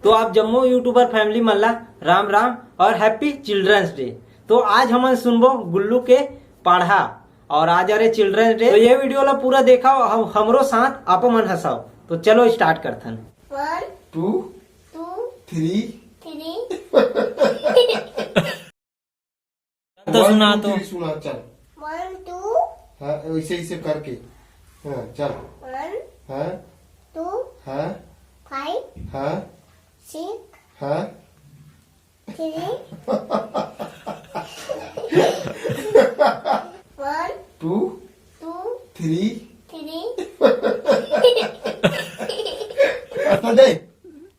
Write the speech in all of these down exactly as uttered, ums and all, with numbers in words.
तो आप जम्मो YouTuber family मन ला राम राम और Happy Children's Day। तो आज हमन सुनबो गुल्लू के पढ़ा और आज हरे Children's Day। तो ये video ला पूरा देखव, हम हमरो साथ आप मन हंसाव। तो चलो start करथन। One, two, two, three, three। तो सुना तो। One, two, three सुना, चल। One, two। हाँ, ऐसे, ऐसे करके। हाँ, चल। One, हाँ। Two। हाँ। Five। हाँ। Six। हाँ। Three। One। Two। Two। Three। Three।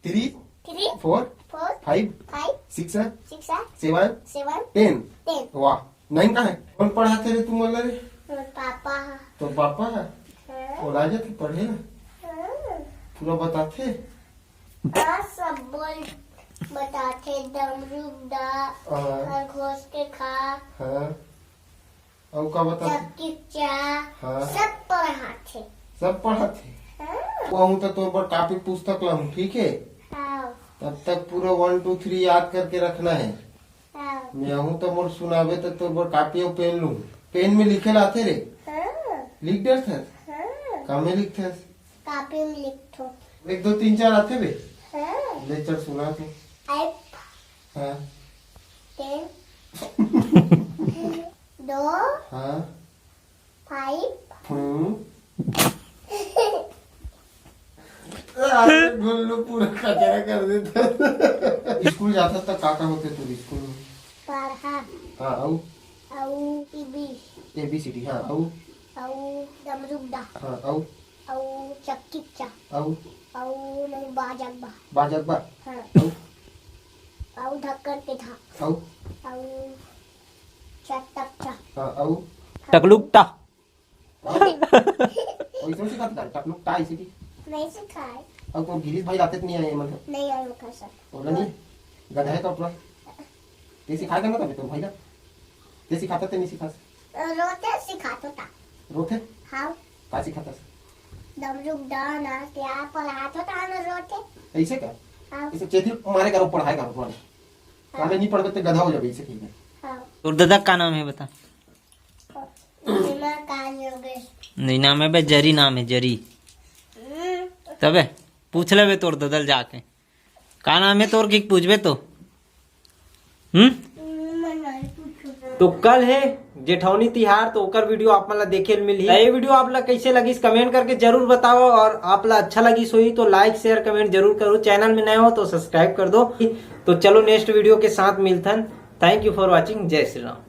Three। Three। Four। Four। Five। Five। Six। Six। Seven। Seven। Ten। Ten। वाह, nine कहाँ है? कौन पढ़ाथे रे तुमन ला रे? मोर पापा ह। तोर पापा ह? हाँ। वो ला जाथे पढ़े ला? हाँ। पूरा बताथे? हाँ, सब बोल बताथे, डमरू दा, हाँ। खरगोश के खा। हाँ। अउ का बताथे? चक्की चा, हाँ। सब पढ़ाथे। सब पढ़ाथे? हाँ। वो हूँ तो तोर बर copy पुस्तक लाहूँ, ठीक है? हाँ। तब तक पूरा one, two, three याद करके रखना है। हाँ। मैं आहूँ तो मोर सुनाबे तो तोर बर copy अउ pen लूँ। Pen में लिखे ला आथे रे? हाँ। लिख डरथस? हाँ। का में लिखथस? Copy में लिखथों। एक, दो, तीन, चार आथे बे? हाँ। ले चल सुना तो। F। हाँ। Ten। दो। हाँ। Five। हम्म। अरे, गुल्लू पूरा कचरा कर देता। स्कूल जाथस त का का होथे तोर स्कूल में? पढ़ा। हाँ, अउ? अउ A B। A B C D, हाँ, अउ? अउ डमरू दा। हाँ, अउ? अउ चक्की चा। अउ? अउ नहीं, बाजक बा। बाजक बा। हाँ। अउ? अउ ढक्कन के ढा। अउ? अउ चटक चा। हाँ, अउ? टकलुक टा। वैसे सिखात का टकलुक टा इसी की? नहीं सिखाए। अब तो गिरीश भाई लाते नहीं आए मन। नहीं आए ओकर साथ। बोला नहीं? गधा है तो अपना। ते सिखाए करना तभी तो भाई ना। ते सिखाता ते नहीं सिखा। रोते सिखात होता। रोते? हाँ। का सिखाता? डमरू डाना क्या पढ़ात होता ना रोते। ऐसे का? हाँ। इसे चेथी मारे करो, पढ़ाए करो, पढ़ाए। हाँ। काले नहीं पढ़बे तो गधा हो जाबे, इसे ठीक है। हाँ। तोर दादा का नाम है बता? बिना कान योगेश। नहीं नाम है बे, जरी नाम है, जरी। हम्म। तबे पूछ लेबे तोर दादा ल जाके। का नाम है तोर, की पूछबे तो? हम्म? मैं नहीं पूछूंगा। तो कल है जेठौनी तिहार, तो ओकर video आप मन ला देखे ल मिलही। तो ये video आप ला कैसे लगिस, comment करके जरूर बताओ, और आप ला अच्छा लगिस होही तो like, share, comment जरूर करो। Channel में नए हो तो subscribe कर दो। तो चलो next video के साथ मिलथन। Thank you for watching। जय श्री राम।